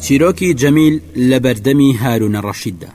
چیرۆکی جەمیل لە بەردەمی هارونە ڕەشیددا.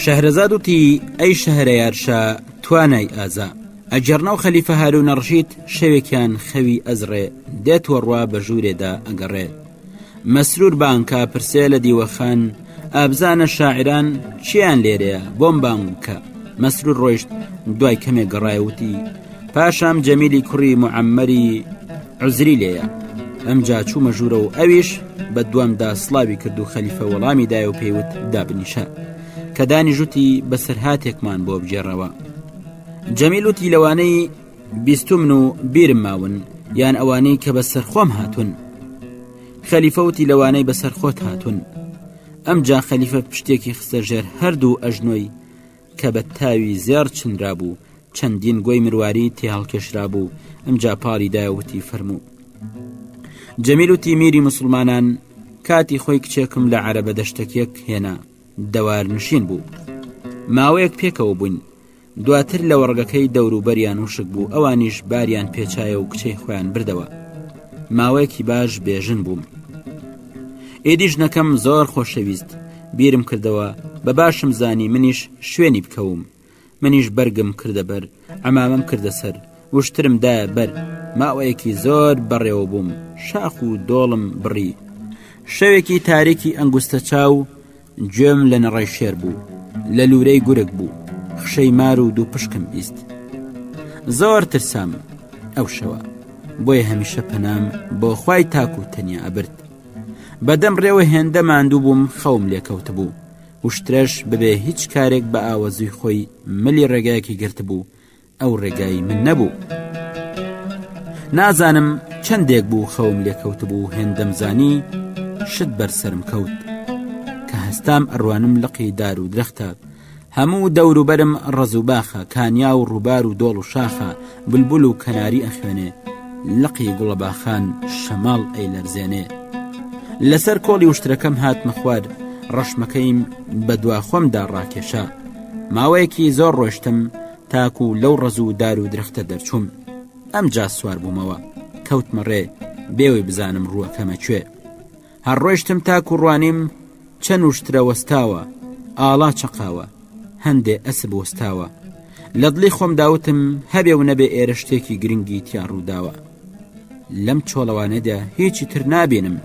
شەهرەزاد وتی ئەی شەهرەیار شا توانای ئازا ئەگەرنەو خەلیفە هارونە ڕشید شەوێکیان خەوی ئەزڕێ دێت وەڕوا بە ژوورێدا ئەگەڕێ مەسرور بانکا پرسێ لە دیوەخان ئابزانە شاعران چیان لێرەیە بۆم بانگ بکە مەسرور ڕۆیشت دوای کەمێک گەڕای وتی پاشام جەمیلی کوڕی معەممەری عزری لێیە ئەمجا چوومە ژوورە و ئەویش بە دوامدا سڵاوی کرد و خەلیفە وەڵامی دای و پێیوت دابنیشە کە دانیژوتی بەسەرهاتێکمان بۆ بگێڕەوە جەمیل وتی لەوانەی بیستمن و بیرم ماون یان ئەوانەی کە بەسەر خۆم هاتون خەلیفە وتی لەوانەی بەسەر خۆت هاتون ئەمجا خەلیفە پشتێکی خستە ژێر هەردوو ئەژنۆی کە بە تاوی زێڕ چنرابوو چەندین گۆی مرواری تێهەڵکێشرابوو ئەمجا پاڵی دایە وتی فەرموو جەمیل وتی میری مسلمانان کاتی خۆی کچێکم لە عەرەبە دەشتەکێک هێنا دەوار نشین بوو ماوەیەک پێکەوە بووین دواتر لە وەڕگەکەی دەوروبەریان وشک بوو ئەوانیش باریان پێچایە و کچەی خۆیان بردەوە ماوەیەکی باش بێژن بووم ئیدی ژنەکەم زۆر خۆشەویست بیرم کردەوە بە باشم زانی منیش شوێنی بکەوم منیش بەرگم کردە بەر ئەمامەم کردە سەر وشترم دایە بەر ماوەیەکی زۆر بەڕێوە بووم شاخ و دۆڵم بڕی شەوێکی تاریکی ئەنگوستە چاو گوێم لە نەڕای شێر بوو لە لوورەی گورگ بوو خشەی مار و دوو پشکم بیست زۆر ترسام ئەو شەوە بۆیە هەمیشە پەنام بۆ خوای تاک و تەنیا ئەبرد بەدەم ڕێوە هێندە ماندوو بووم خەوم لێکەوتبوو وشترەش بەبێ هیچ کارێک بە ئاوەزوی خۆی ملی ڕێگایەکی گرتبوو ئەو ڕێگای من نەبوو نازانم چەندێک بوو خەوم لێکەوتبوو هێندەم زانی شت بەر سرم کەوت کە هەستام ئەڕوانم لقی دار و درەختە هەموو دەوروبەرم ڕەز و باخە کانیا و ڕووبار و دۆڵ و شاخە بلبل و کەناری ئەخوێنێ لقی گوڵەباخان شەماڵ ئەیلەرزێنێ لەسەر کۆڵی وشترەکەم هاتمە خوار ڕەشمەکەیم بە دواخۆمدا ڕاکێشا ماوەیەکی زۆر ڕۆشتم تاکو لەو ڕەز و دار و درەختە دەرچووم ئەمجا سوار بوومەوە کەوتمە ڕێ بێوەی بزانم ڕووەکەمە کوێ هەر ڕۆیشتم تاکو ڕوانیم چەند وشترە وەستاوە ئاڵا چەقاوە هەندێ ئەسب وەستاوە لە دڵی خۆم داوتم هەبێ و نەبێ ئێرە شتێکی گرنگی تیا ڕووداوە لەم چۆڵەوانەدا هیچی تر نابینم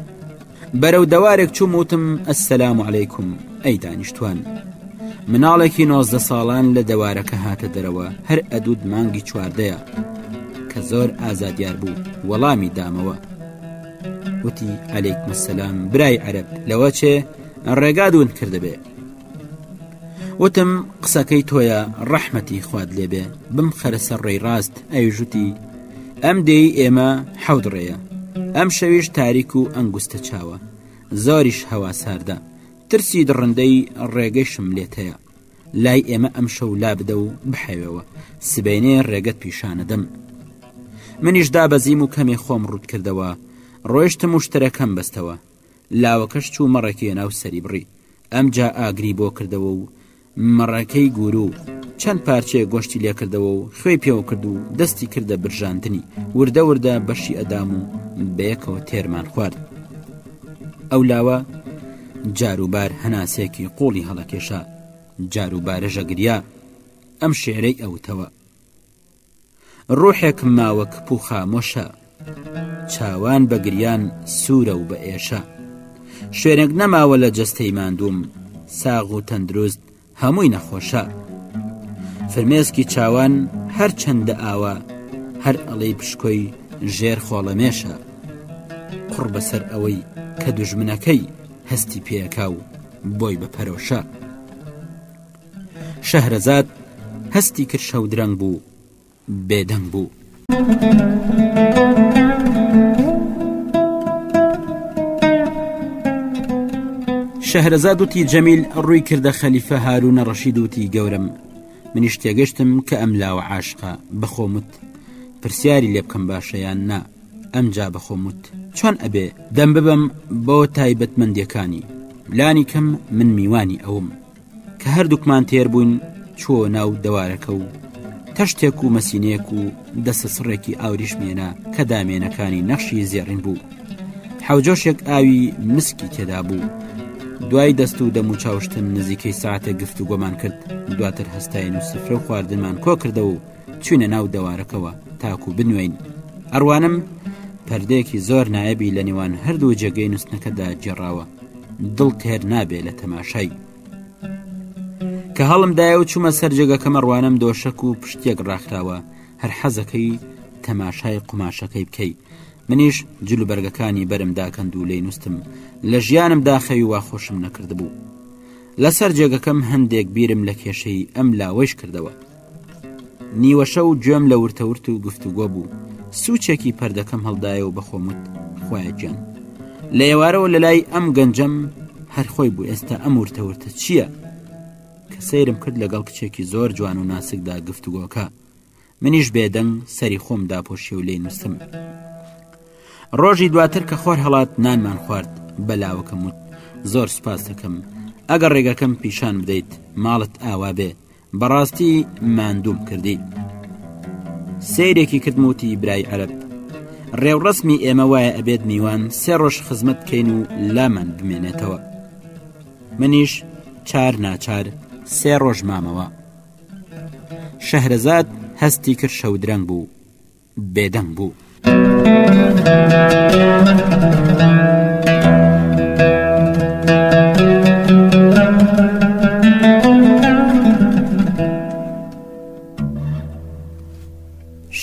بەرەو دەوارێک چووم وتم ئەسەلام علیکم ئەی دانیشتوان مناڵێکی نۆزدە ساڵان لە دەوارەکە هاتە دەرەوە هەر ئەدود مانگی چواردەیە کە زۆر ئازادیار بوو وەڵامی دامەوە وتی علیکم السلام برای عەرەب لەوە چێ ڕێگا دوون کردبێ وتم قسەکەی تۆیە ڕەحمەتی خوات لێبێ بم خەرە سەر ڕێی ڕاست ئەویژوتی ئەم دێی ئێمە حەوت ڕێیە ئەم شەویش تاریک و ئەنگوستە چاوە زۆریش هەوا ساردە ترسی دڕندەی ڕێگەیشم لێتەیە لای ئێمە ئەم شەو لا بدە و بحەوێەوە سبەینێ ڕێگەت پیشانەدەم منیش دابەزیم و کەمێ خۆم ڕوت کردەوە ڕۆیشتم و شتەرەکەم بەستەوە لاوەکەش چوو مەڕێکی ناو سەری بڕی ئەمجا ئاگری بۆ کردەوە و مەڕەکەی گورو چەند پارچەیە گۆشتی لێکردەوە و خوێی پێوە کرد و دەستی کردە برژاندنی وردە وردە بەشی ئەدام و بەیەکەوە تێرمان خوارد ئەو لاوە جاروبار هەناسێکی قوڵی هەڵەکێشا جاروبارە ژەگریا ئەم شعرەی ئەوتەوە ڕوحێکم ماوە کپ و خامۆشە چاوان بە گریان سوورە و بە ئێشە شوێنێک نەماوە لە جەستەی ماندووم ساغ و تەندروست هەمووی نەخۆشە فرمێسکی چاوان هەرچەندە ئاوە هەر ئەڵێی پشکۆی ژێر خۆڵەمێشە قوڕ بەسەر ئەوەی کە دوژمنەکەی هەستی پێکا و بۆی بە پەرۆشە شەهرەزاد هەستی کرد شەو درەنگ بوو بێدەنگ بوو. شەهرەزاد وتی جەمیل ڕووی کردە خەلیفە هارونە ڕەشید وتی گەورم. منیش تێگەشتم کە ئەم لاوە عاشقە بەخۆم وت پرسیاری لێ بکەم باشە یان نا ئەمجا بەخۆم وت چۆن ئەبێ دەم ببەم بۆ تایبەتمەندیەکانی لانی کەم من میوانی ئەوم کە هەردووکمان تێر بووین چووە ناو دەوارەکە و تەشتێک و مەسینەیەک و دەسە سڕێکی ئاوریشمێنە کە دامێنەکانی نەخشی زێڕین بوو حەوجۆشێک ئاوی مسکی تێدا بوو دوای دەست و دەم و چاوشتن نزیکەی ساعتێک گفتوگۆمان کرد دواتر هەستاین و سفرە و خواردنمان کۆ کردەوە و چوینە ناو دەوارەکەوە تاکو بنوێین ئەڕوانم پەردەیەکی زۆر نایەبی لە نێوان هەردوو جێگەی نووسنەکەدا گێڕاوە دڵ تێر نابێ لە تەماشای کە هەڵم دایە و چوومە سەر جێگەکەمە ڕوانم دۆشەک و پشتێک ڕاخراوە هەر حەزەکەی تەماشای قوماشەکەی بکەی منیش جلوبەرگەکانی بەرم داکەند و لێی نووستم لە ژیانمدا خەوی وا خۆشم نەکردبوو لەسەر جێگەکەم هەندێک بیرم لە کێشەی ئەم لاوەیش کردەوە نیوەشە و گوێم لە ورتەورت و گفتوگۆ بوو سوچێکی پەردەکەم هەڵدایە و بەخۆم وت خوایە گیان لە ئێوارەوە لە لای ئەم گەنجەم هەر خۆی بوو ئێستا ئەم ورتەورتە چییە؟ کە سەیرم کرد لەگەڵ کچێکی زۆر جوان و ناسکدا گفتوگۆکە منیش بێدەنگ سەری خۆم داپۆشی و لێی نووسم ڕۆژی دواتر کە خۆر هەڵات نانمان خوارد بە لاوەکەم وت زۆر سوپاس دەکەم ئەگەر ڕێگەکەم پیشان بدەیت ماڵت ئاوا بێ بەڕاستی ماندووم کردی سەیرێکی کردم وتی برای عەرەب ڕێوڕەسمی ئێمە وایە ئەبێت میوان سێ ڕۆژ خزمەت بکەین و لامان بمێنێتەوە منیش چار ناچار سێ ڕۆژ مامەوە شەهرەزاد هەستی کرد شەو درەنگ بوو بێدەنگ بوو.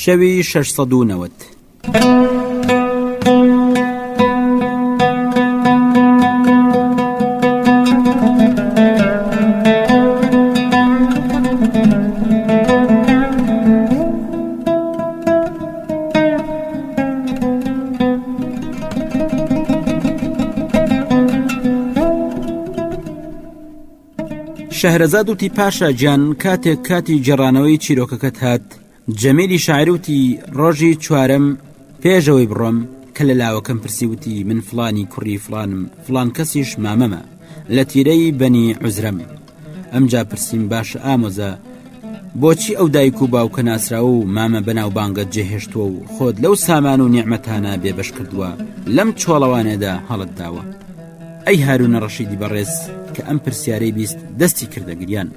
شەوی 690 شەهرەزاد وتی پاشا گیان کاتێک کاتی گێڕانەوەی چیرۆکەکەت هات جەمیلی شاعیر وتی، ڕۆژی چوارەم پێش ئەوەی بڕۆم، کە لە لاوەکەم پرسی وتی، من فڵانی کوڕی فڵانم، فڵان کەسیش مامەمە، لە تیرەی بەنی عوزرەم. ئەمجا پرسیم باشە ئامۆزا، بۆچی ئەو دایک و باوکە ناسراوە و مامە بەناوبانگەت جێهێشتووە و خۆت لەو سامان و نیعمەتانە بێبەش کردووە، لەم چۆڵەوانێدا هەڵت داوە؟ ئەی هارونە ڕەشیدی بەڕێز کە ئەم پرسیارەی بیست دەستی کردە گریان.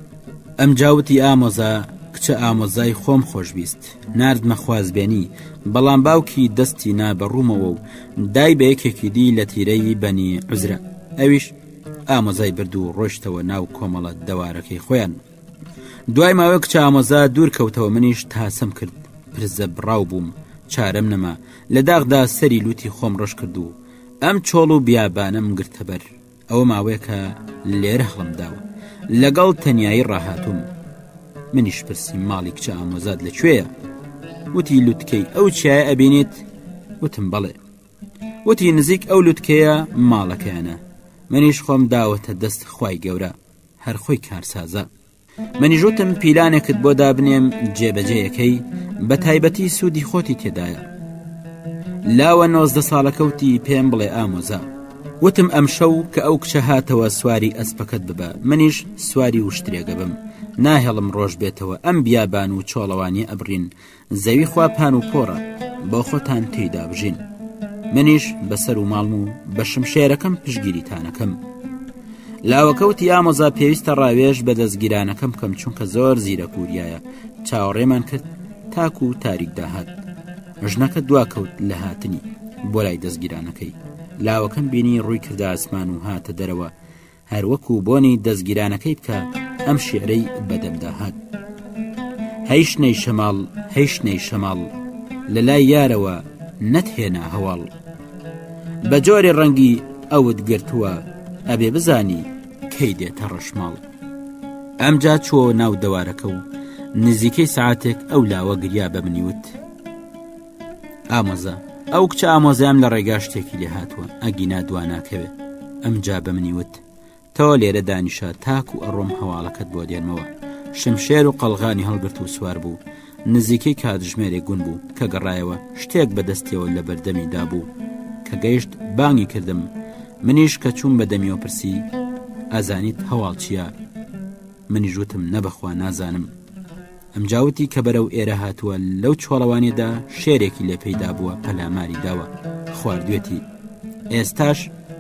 ئەمجا وتی ئامۆزا کچە ئامۆزای خۆم خۆشویست ناردمە خوازبێنی بەڵام باوکی دەستی نا بە ڕوومەوە و دای بە یەکێکی دی لە تیرەی بەنی عوزرە ئەویش ئامۆزای برد و ڕۆشتەوە ناو کۆمەڵە دەوارەکەی خۆیان دوای ماوە کچە ئامۆزا دوور کەوتەوە منیش تاسم کرد پرزە بڕاو بووم چارەم نەما لە داخدا سەری لوتی خۆم ڕەش کرد و ئەم چۆڵ و بیابانەم گرتەبەر ئەوە ماوەیەکە لێرە هەڵم داوە لەگەڵ تەنایی ڕاهاتوم منیش پرسیم ماڵی کچە ئامۆزاد لەکوێیە وتی لوتکەی ئەو چیایە ئەبینیت وتم بەڵێ وتی نزیک ئەو لوتکەیە ماڵەکەیانە منیش خۆم داوەتە دەست خوای گەورە هەر خۆی کارسازە منیش وتم پیلانێکت بۆ دابنێم جێبەجێیەکەی بە تایبەتی سوودی خۆتی تێدایە لاوە نۆزدە ساڵەکەوتی پێم بڵێ ئامۆزا وتم ئەمشەو کە ئەو کچە هاتەوە سواری ئەسپەکەت ببە منیش سواری وشترێگە بم ناهێڵم ڕۆژ بێتەوە ئەم بیابان و چۆڵەوانی ئەبڕین زەوی خوا پان و پۆڕە بۆ خۆتان تێیدا بژین منیش بەسەر و ماڵم و بە شمشێرەکەم پشگیریتانەکەم لاوەکەوتی ئامۆزا پێویستە ڕاوێژ بە دەستگیرانەکەم بکەم چونکە زۆر زیرەکوریایە چاوەڕێمان کرد تاکو و تاریک داهات ژنەکە دوا کەوت لە هاتنی بۆ لای دەستگیرانەکەی لاوەکەم بینی ڕووی کردە ئاسمان و هاتە دەرەوە هەر وەکو بۆنی دەزگیرانەکەی بکا ئەم شیعرەی بەدەمدا هات. هەی شنەی شەماڵ هەی شنەی شەماڵ لە لای یارەوە نەتهێنا هەواڵ بە جۆرێ ڕەنگی ئەوت گرتووە ئەبێ بزانی کەی دێتە ڕەشماڵ ئەمجا چووە ناو دەوارەکە و نزیکەی سعاتێک ئەو لاوە گریا بە منی وت ئامۆزا ئەو کچە ئامۆزایام لە ڕێگا شتێکی لێ هاتووە ئەگینا دوا ناکەوێ ئەمجا بە منی وت تۆ لێرە دانیشە تاکو ئەڕۆم هەواڵەکەت بۆ دێنمەوە. شمشێر و قەڵغانی هەڵگرت و سوار بوو نزیکەی کاتژمێرێک گون بوو کە گەڕایەوە شتێک بە دەستیەوە لە بەردەمی دابوو کە گەیشت بانگی کردم منیش کە چووم بە دەمیەوە پرسی ئەزانیت هەواڵ چییە؟ منیش وتم نەبەخوا نازانم ئەمجا وتی کە بەرەو ئێرە هاتووە لەو چۆڵەوانیدا شێرێکی لێ پەیدا بووە پەلاماری داوە خواردوێتی ئێستاش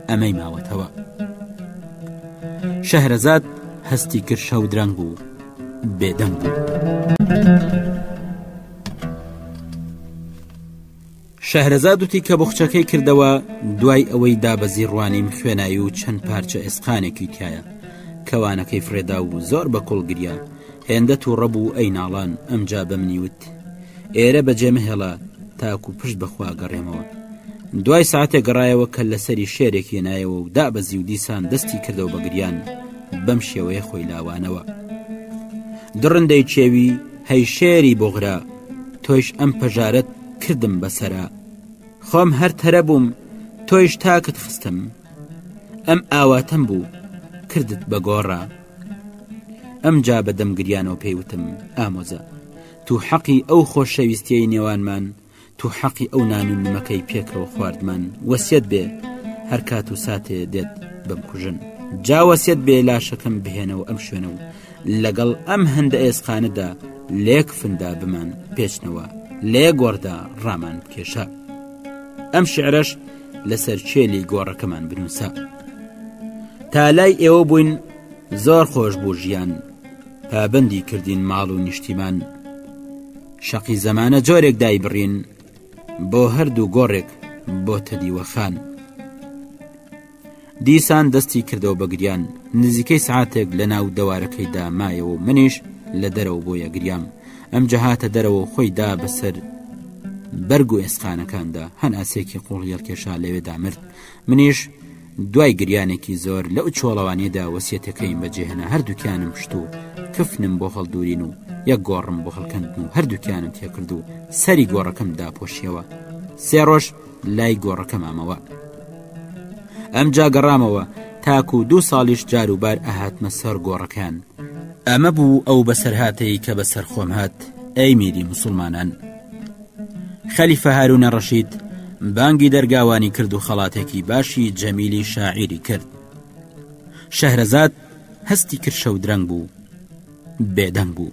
ئەمەی ماوەتەوە شەهرەزاد هەستی کرد شەو درەنگ بوو بێدەنگ بوو. شەهرەزاد وتی کە بخچەکەی کردەوە دوای ئەوەی دابەزی ڕوانیم خوێنایی و چەند پارچە ئێسقانێکی تایە کەوانەکەی فرێدا و زۆر بە کوڵ گریا هێندە تووڕە بوو ئەی ناڵان ئەمجا بە منی وت ئێرە بەجێ مەهێڵە تاکو پشت بەخوا گەڕێمەوە دوای ساعتێک گەڕایەوە کە لەسەری شێرێک هێنایەوە و دابەزی و دیسان دەستی کردەوە بە گریان بەم شێوەیە خۆی لاوانەوە دڕندەی کێوی هەی شێری بۆغرا تۆیش ئەم پەژارەت کردم بەسەرا خۆم هەر تەرە بووم تۆیش تاکت خستم ئەم ئاواتەم بوو کردت بە گۆڕا ئەمجا بە دەم گریانەوە پێی وتم ئامۆزا تو حەقی ئەو خۆشەویستیەی نێوانمان تو حەقی ئەو نان و نمەکەی پێکەوە خواردمان وەسیەت بێ هەر کات و ساتێ دێت بمکوژن جا وەسیەت بێ لاشەکەم بهێنەوە ئەم شوێنە و لەگەڵ ئەم هەندە ئێسقانەدا لێک فندا بمان پێچنەوە لێ گۆڕدا ڕامان بکێشە ئەم شعرەش لەسەر چێلی گۆڕەکەمان بنووسە تا لای ئێوە بووین زۆر خۆش بوو ژیان پابندی کردین ماڵ و نیشتیمان شەقی زەمانە جۆرێک دایبڕین بۆ هەردوو گۆڕێک بۆ تەدیوەخان دیسان دەستی کردەوە بە گریان نزیکەی سعاتێک لە ناو دەوارەکەیدا مایەوە و منیش لە دەرەوە بۆیە گریام ئەم جەهاتە دەرەوە خۆی دا بەسەر بەرگ و ئێسقانەکاندا هەناسێکی قوڵ هەڵکێشا لەوێدا مرد منیش دوای گریانێکی زۆر لەو چۆڵەوانیەدا وەسیەتەکەیم بەجێهێنا هەردووکیانم شت و کفنم بۆ هەڵدورین و یەک گۆڕم بۆ هەڵکەندن و هەردووکیانم تێکرد و سەری گۆڕەکەم داپۆشیەوە سێ ڕۆژ لای گۆڕەکە مامەوە ئەمجا گەڕامەوە تاکو و دوو ساڵیش جاروبار ئەهاتمە سەر گۆڕەکان ئەمە بوو ئەو بەسەرهاتەی کە بەسەر خۆم هات ئەی میری مسلمانان خەلیفە هارونە ڕەشید بانگی دەرگاوانی کرد و خەڵاتێکی باشی جەمیلی شاعیری کرد شەهرەزاد هەستی کرد شەو درەنگ بوو بێدەنگ بوو.